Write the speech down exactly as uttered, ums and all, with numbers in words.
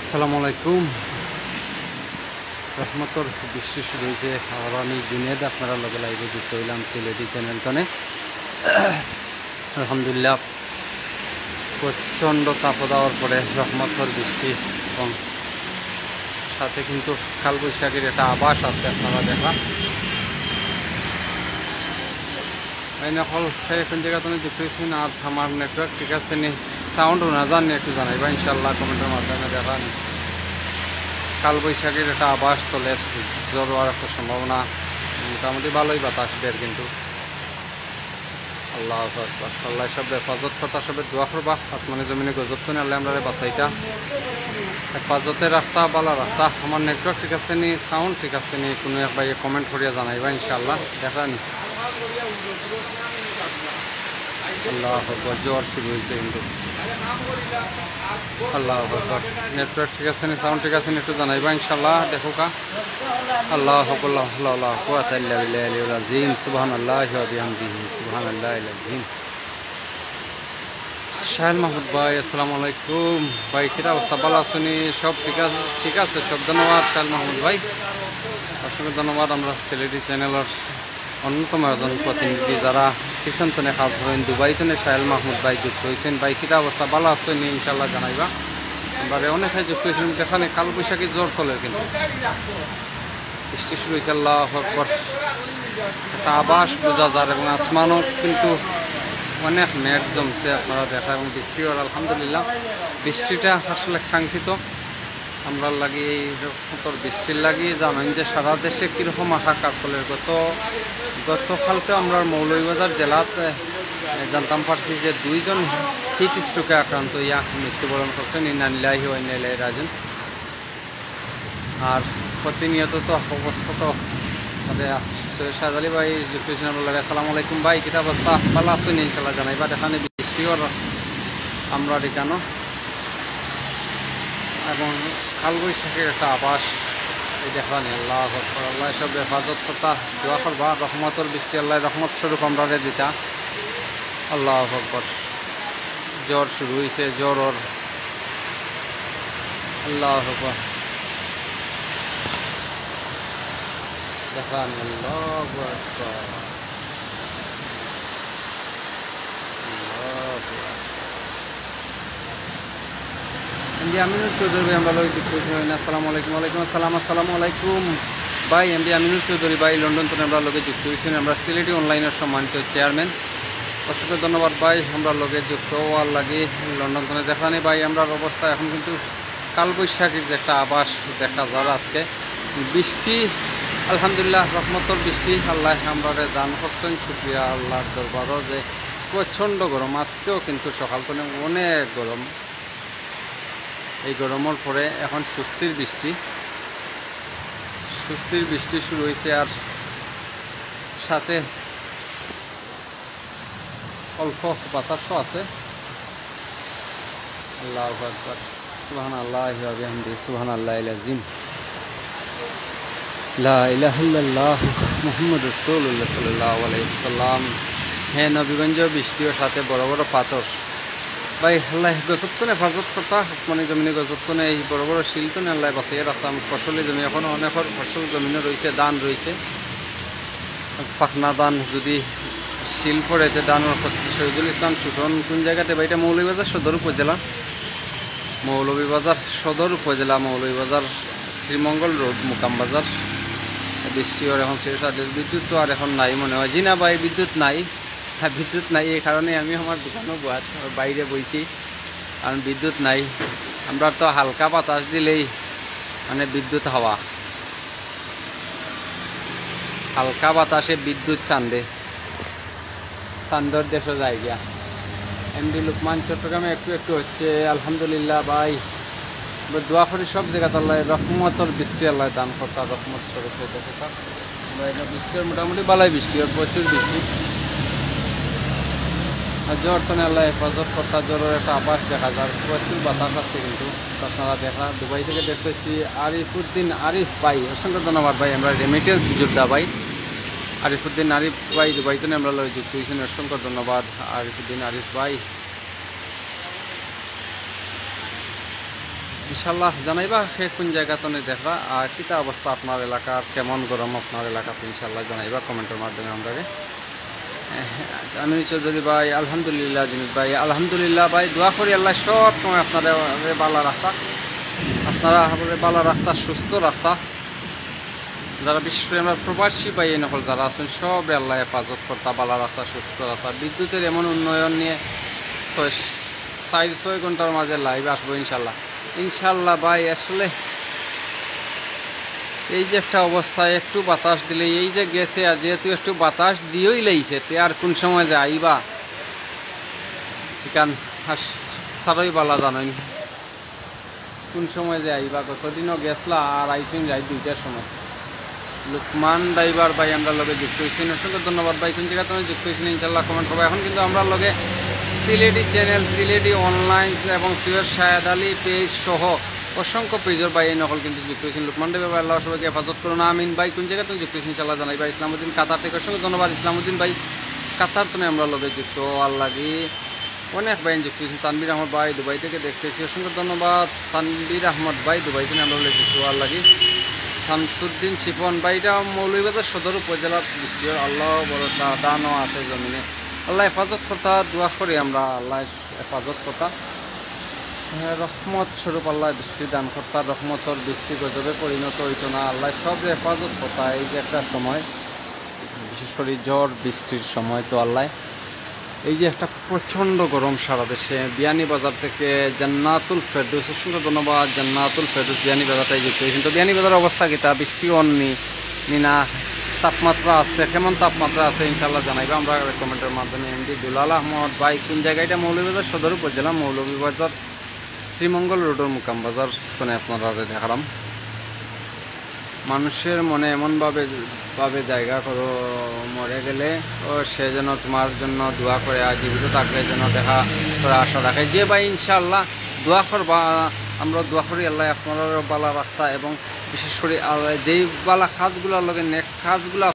আসসালামু আলাইকুম। রহমতর বৃষ্টি শুরু হয়েছে। আর আমি জুনেদ আপনারা লগে লাইভে যুক্ত হইলাম সিলেটি চ্যানেল তনে। আলহামদুলিল্লাহ, প্রচণ্ড তাপ দেওয়ার পরে রহমতর বৃষ্টি এবং সাথে কিন্তু কালবৈশাখীর একটা আভাস আছে, আপনারা দেখা। এই নকল সেই কোন জায়গা তুমি যুক্ত হয়েছি না, আর আমার নেটওয়ার্ক ঠিক আছে নি, সাউন্ড না জানি একটু জানাইবা ইনশাল্লাহ কমেন্টের মাধ্যমে। দেখা নি কালবৈশাখীর একটা আভাস চলে, ঝড় হওয়ার একটা সম্ভাবনা, মোটামুটি ভালোই বাতাস দের কিন্তু। আল্লাহু আকবার। আল্লাহ সব হেফাজত করতা, সবে দোয়া করবা। আসমানে জমিনে গজব তনে আল্লাহ আমরারে বাঁচাইতা, হেফাজতে রাখতা, বালা রাখতা। আমার নেটওয়ার্ক ঠিক আছে নি, সাউন্ড ঠিক আছে নি, কোনো এক ভাইয়ে কমেন্ট করিয়া জানাইবা ইনশাআল্লাহ। দেখা নি। আল্লাহু আকবার, ঝড় শুরু হয়েছে কিন্তু। আল্লাহু আকবার। নেটওয়ার্ক ঠিক আছে নি, সাউন্ড ঠিক আছে নি, একটু জানাইবা ইনশাআল্লাহ। দেখো কা। আল্লাহু আকবার, লা হাওলা ওয়ালা কুওয়াতা ইল্লা বিল্লাহিল আলিয়্যিল আযীম। সুবহানাল্লাহি ওয়া বিহামদিহি, সুবহানাল্লাহিল আযীম। শাহেল মাহমুদ ভাই, আসসালামু আলাইকুম। ভাই, কিতা অবস্থা? ভালো আছনি? সব ঠিক আছে? ঠিক আছে, সব ধন্যবাদ শাহেল মাহমুদ ভাই, অসংখ্য ধন্যবাদ। আমরা সিলেটি চ্যানেলর অন্যতম একজন প্রতিনিধি, যারা পিছন তনে কাজ করেন, দুবাই তনে শাহেল মাহমুদ ভাই যুক্ত হয়েছেন। ভাই, কিতা অবস্থা? ভালো আছনি? ইনশাল্লাহ জানাইবা। এবারে অনেকে যুক্ত হয়েছেন, যেখানে কালবৈশাখী ঝড় চলে কিন্তু বৃষ্টি শুরু হয়েছে। আল্লাহু আকবার। একটা আভাস বোঝা যার এবং আসমানও কিন্তু অনেক মেঘ জমছে, আপনারা দেখা, এবং বৃষ্টি হওয়ার আলহামদুলিল্লাহ। বৃষ্টিটা আসলে কাঙ্ক্ষিত আমরার লাগি, এই রকমতর বৃষ্টির লাগি। জানেন যে সারা দেশে কীরকম হাহাকার চলে। গত গতকালকে আমরা মৌলভীবাজার জেলাত, এ, জানতাম পারছি যে দুইজন হিট স্ট্রোকে আক্রান্ত হইয়া মৃত্যুবরণ করছেন। ইন্না লিল্লাহি ওয়া ইন্না ইলাইহি রাজিউন। আর প্রতিনিয়ত তো অবস্থা তো, মানে, সৈয়দ শাহজালি ভাই যুক্ত হয়েছেন আমার লগে। আসসালামু আলাইকুম ভাই, কিতা অবস্থা? ভালো আছেন ইনশাল্লাহ জানাইবা। এখানে বৃষ্টি হওয়ার আমরা এখানো এবং কালবৈশাখীর একটা আভাস। এই দেখলাম, আল্লাহু আকবার, আল্লাহ সব হেফাজত করতা, দোয়া করবা, রহমতর বৃষ্টি, আল্লাহ রহমত স্বরূপ আমরারে দিতা। আল্লাহু আকবার। ঝড় শুরু হইছে, ঝড়র। আল্লাহু আকবার। দেখান, আল্লাহু আকবার। আল্লাহু আকবার। এমডি আমিনুর চৌধুরী ভাই, আমরা লগে যুক্ত হয়েছেন। আসসালামু আলাইকুম। ওয়ালাইকুম আসসালাম। আসসালামু আলাইকুম ভাই, এমডি আমিনুর চৌধুরী ভাই, লন্ডন তনে আমরা লগে যুক্ত হয়েছেন। আমরা সিলেটি অনলাইনের সম্মানিত চেয়ারম্যান, অসংখ্য ধন্যবাদ ভাই, আমরা লগে যুক্ত হওয়ার লাগি। লন্ডন তনে দেখানি ভাই, আমরার অবস্থা এখন কিন্তু কালবৈশাখীর যে একটা আভাস দেখা যার আজকে। বৃষ্টি, আলহামদুলিল্লাহ, রহমতর বৃষ্টি আল্লাহ আমরারে দান করছেন। শুক্রিয়া আল্লাহর দরবারও যে প্রচণ্ড গরম, আজকেও কিন্তু সকাল তনে অনেক গরম। এই গরমর পরে এখন স্বস্তির বৃষ্টি, স্বস্তির বৃষ্টি শুরু হয়েছে, আর সাথে অল্প বাতাসও আছে। আল্লাহু আকবার। সুবহানাল্লাহি ওয়া বিহামদিহি, সুবহানাল্লাহিল আযীম। লা ইলাহা ইল্লাল্লাহু মুহাম্মাদুর রাসূলুল্লাহ সাল্লাল্লাহু আলাইহি ওয়াসাল্লাম। হে নবীগঞ্জ, বৃষ্টির সাথে বড় বড় পাথর। ভাই, আল্লাহ গজব তনে হেফাজত করতা, আসমানি জমিনে গজব তনে, এই বড় বড় শিল তনে আল্লাহ বাঁচাইয়া রাখতাম। ফসলি জমি, এখনো অনেকর ফসল জমিনে রয়েছে, ধান রয়েছে, পাকনা ধান যদি শিল পড়ে, তে ধানের ক্ষতি। শহীদুল ইসলাম ছুটন কোন জায়গাতে? ভাই, এটা মৌলভীবাজার সদর উপজেলা, মৌলভীবাজার সদর উপজেলা, মৌলভীবাজার শ্রীমঙ্গল রোড, মুকাম বাজার। বৃষ্টি আর এখন শেষ, আর বিদ্যুৎ তো আর এখন নাই মনে হয়। জি না ভাই, বিদ্যুৎ নাই। হ্যাঁ, বিদ্যুৎ নাই, এই কারণে আমি আমার দোকানও বহাত, বাইরে বইছি, কারণ বিদ্যুৎ নাই। আমরা তো হালকা বাতাস দিলেই মানে বিদ্যুৎ হাওয়া, হালকা বাতাসে বিদ্যুৎ চান্দে, চান্দর দেশও যায় গিয়া। এমডি লুকমান, চট্টগ্রামে একটু একটু হচ্ছে, আলহামদুলিল্লাহ ভাই। আমরা দোয়া করি সব জায়গাত আল্লাহ রহমতর বৃষ্টি আল্লাহ দান করতা, রহমত স্বরূপ হইতে থাকা। আমরা এটা বৃষ্টির মোটামুটি বালাই বৃষ্টি হয়, প্রচুর বৃষ্টি। আর ঝড় তনে আল্লাহ হেফাজত করতা, ঝড়ের একটা আভাস দেখা যার, প্রচুর বাতাস আছে কিন্তু। আপনারা দেখা, দুবাই থেকে দেখতেছি আরিফুদ্দিন আরিফ ভাই, অসংখ্য ধন্যবাদ ভাই। আমরা রেমিটেন্স যোদ্ধা ভাই, আরিফুদ্দিন আরিফ ভাই দুবাই তনে আমরা লগে যুক্ত হয়েছেন, অসংখ্য ধন্যবাদ আরিফুদ্দিন আরিফ ভাই। ইনশাল্লাহ জানাইবা কে কুন জাগা তনে দেখরা, আর কিতা অবস্থা আপনার এলাকার, কেমন গরম আপনার এলাকাত, ইনশাল্লাহ জানাইবা কমেন্টর মাধ্যমে আমরারে। আমি চৌধুরী ভাই, আলহামদুলিল্লাহ। জিনিস ভাই, আলহামদুলিল্লাহ ভাই, দোয়া করি আল্লাহ সব সময় আপনারে বালা রাখতা, আপনারা বালা রাখতা, সুস্থ রাখতা। যারা বিশেষ করি আমরা প্রবাসী ভাই এই নকল যারা আছেন, সবরে আল্লাহ হেফাজত করতা, বালা রাখতা, সুস্থ রাখতা। বিদ্যুতের এমন উন্নয়ন নিয়ে ছয়, চার ছয় ঘন্টার মাঝে লাইভ আসবো ইনশাল্লাহ। ইনশাল্লাহ ভাই, আসলে এই যে একটা অবস্থা, একটু বাতাস দিলে এই যে গেছে, আর যেহেতু একটু বাতাস দিয়েই লাইছে, তে আর কোন সময় যে আইবা, এখান তারাই বালা জানেন কোন সময় যে আইবা। গতদিনও গেছলা আর আইসুন রাইত দুইটার সময়। লুকমান ড্রাইভার ভাই আমরার লগে যুক্ত হইছেন, অসংখ্য ধন্যবাদ ভাই। কোন জাগা তনে যুক্ত হইছেন ইনশাল্লাহ কমেন্ট করবা। এখন কিন্তু আমরার লগে সিলেটি চ্যানেল, সিলেটি অনলাইন এবং সৈয়দ শাহেদ আলী পেজ সহ অসংখ্য পেজর ভাই এই নকল কিন্তু যুক্ত হইছেন। লুকমান ড্রাইভার ভাই, আল্লাহ সবাইকে হেফাজত করুন, আমিন। ভাই কোন জাগা তনে যুক্ত হইছেন ইনশাল্লাহ জানাইবা। ইসলামউদ্দিন কাতার থেকে অসংখ্য ধন্যবাদ ইসলামউদ্দিন ভাই, কাতার তনে আমরার লগে যুক্ত হওয়ার লাগি। অনেক ভাই যুক্ত হইছেন। তানভীর আহমদ ভাই দুবাই থেকে দেখতেছি, অসংখ্য ধন্যবাদ। তানভীর আহমদ ভাই দুবাই থেকে আমরার লগে যুক্ত হওয়ার লাগি। শামসুদ্দিন শিপন ভাই, এটা মৌলভীবাজার সদর উপজেলার বৃষ্টি, আল্লাহ বড় দা-, দানও আছে জমিনে। আল্লাহ হেফাজত করতা, দোয়া করি আমরা, আল্লাহ হেফাজত করতা। হ্যাঁ, রহমত স্বরূপ আল্লাহ বৃষ্টি দান করতা, রহমতর বৃষ্টি গজবে পরিণত হইতো না। আল্লাহ সব হেফাজত করতা। এই যে একটা সময়, বিশেষ করে ঝড় বৃষ্টির সময়, তো আল্লাহ এই যে একটা প্রচণ্ড গরম সারা দেশে। বিয়ানীবাজার থেকে জান্নাতুল ফেরদৌস, অসংখ্য ধন্যবাদ। জান্নাতুল ফেরদৌস বিয়ানীবাজারটাই যুক্ত হয়েছেন। তো বিয়ানীবাজার অবস্থা কিতা? বৃষ্টি অননি নি না, তাপমাত্রা আছে, কেমন তাপমাত্রা আছে ইনশাল্লাহ জানাইবা আমরা কমেন্টের মাধ্যমে। এমডি দুলাল আহমদ ভাই, কোন জায়গা এটা? মৌলভীবাজার সদর উপজেলা, মৌলভীবাজার শ্রীমঙ্গল রোডের মুকাম বাজার তনে আপনারা দেখালাম। মানুষের মনে এমনভাবে ভাবে জায়গা করো, মরে গেলে ও সে যেন তোমার জন্য দোয়া করে, আর জীবিত থাকলে যেন দেখা করে আশা রাখে। যে ভাই ইনশাআল্লাহ দোয়া করবা, আমরা দোয়া করি আল্লাহ আপনারারও বালা রাখতা, এবং বিশেষ করে আল্লাহ যেই বালা কাজগুলার লগে নেক কাজগুলা